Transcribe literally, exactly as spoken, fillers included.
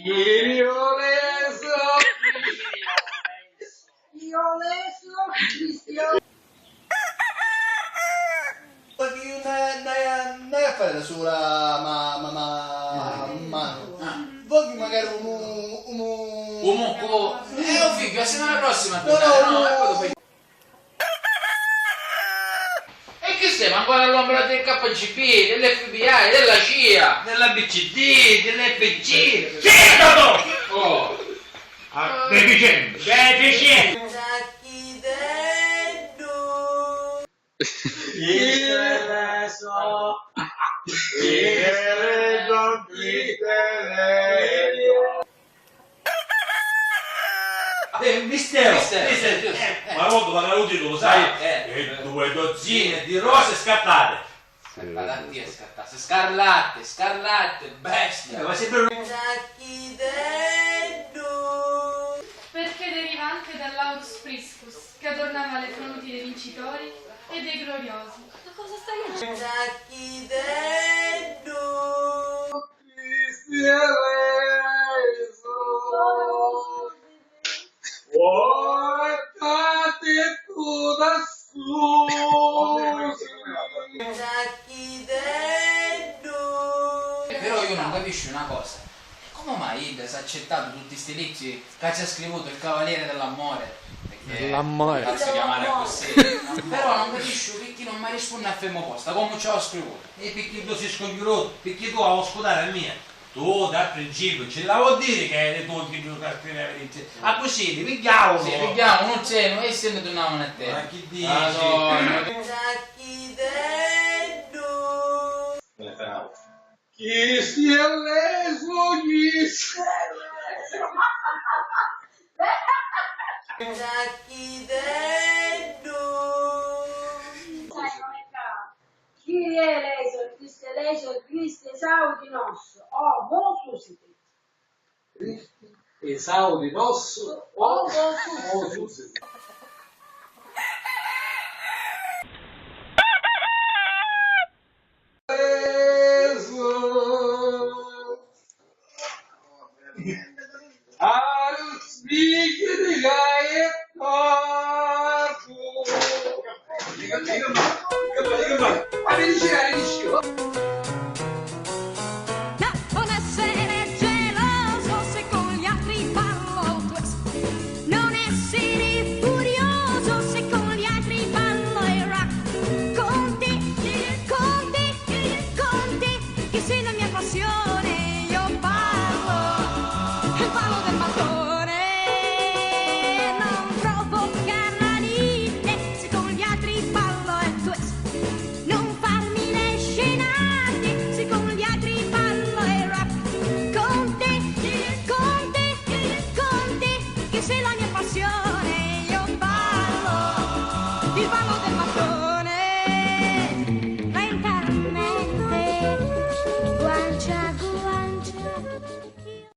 Io le so, io le so, io Ndai a, ndai a fari da sula, ma, ma, ma, manu. Vogghi magari un mu-, un mu-, Un muccu? Eh, o figghiu, a simana prossima. No, no, un mu-, E chi semu ancora all'ombra del K G B, dell'F B I, della CIA? Dell'A B C D, dell'F C. Zitto tu! Oh. Ah, deficiente. Deficiente. Chi se ne so? Chi se ne so? Chi se ne so? Eh, mistero, mistero, mistero, giusto. Eh, ma quanto magari lo titolo, sai? Eh, eh. E due dozzine di rose scartate. Scarlatti e scartasse. Scarlatte, scarlatte, bestia. Eh, ma sempre un Giacchiteddu. Perché deriva anche dall'aurus priscus, che adornava le fronti dei vincitori e dei gloriosi. Ma cosa stai dicendo? Giacchiteddu. Cristianeso. Portate tu da scusi. Giacchiteddu. Però io non capisco una cosa. E come mai Ida s'ha accettato tutti sti litri ca ci ha scrivuto il Cavaliere dell'Amore? Perché L'amore. Cazzo chiamare così? Però non capisco perché non mi risponde a fermo posta, come ci ho scrivuto. E picchì tu si scogghiurutu? Picchì tu a scutari a mia? Tu da principiu ci l'avu a diri ca eri tu chi giucasti la virinzi. Accussì li pigghiaunu. Sì, pigghiaunu un trenu e si ne turnavanu a te. Ma chi dici? Madonna. Giacchiteddu. Chi si è leso, chi si è leso. Giacchiteddu. Chi è leso, chi si è leso, Cristi Esaudi nostru, o mo susiti. Esaudi nostru, o mo susiti.